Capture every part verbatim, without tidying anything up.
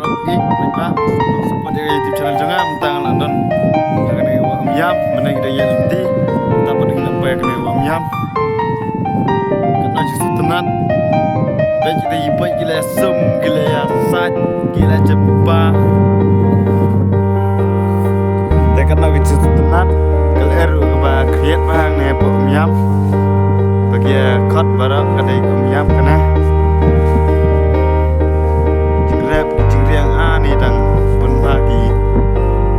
Ngi peit ba support ïa ka YouTube channel jong nga, mynta nga la don ha kane ka wah Umïam, mynne ngi dang ïaid lynti, mynta pat ngi dang poi ha kane ka wah Umïam. Katno shisha tynnat. Peit kita ki peit ki la ïasum, ki la ïasaid, ki la jempa. Te katno ki shisha tynnat. Ka lyer ruh kaba khriat bha hangne hapoh Umïam. Ba ki ïa khot baroh ka dei Umïam kane. Jingrep ki jingriang ani dang bun bha ki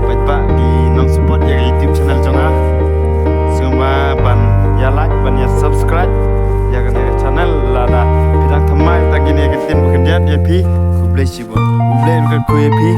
paidbah ki nong support ïa ka YouTube channel jong nga. Sngewbha ban ïa like ban ïa subscribe ïa kane ka channel lada phi dang thymmai tang kine ki ktien ba khyndiat ïa phi. Khublei shibun. Khublei kyrkhu ïa phi.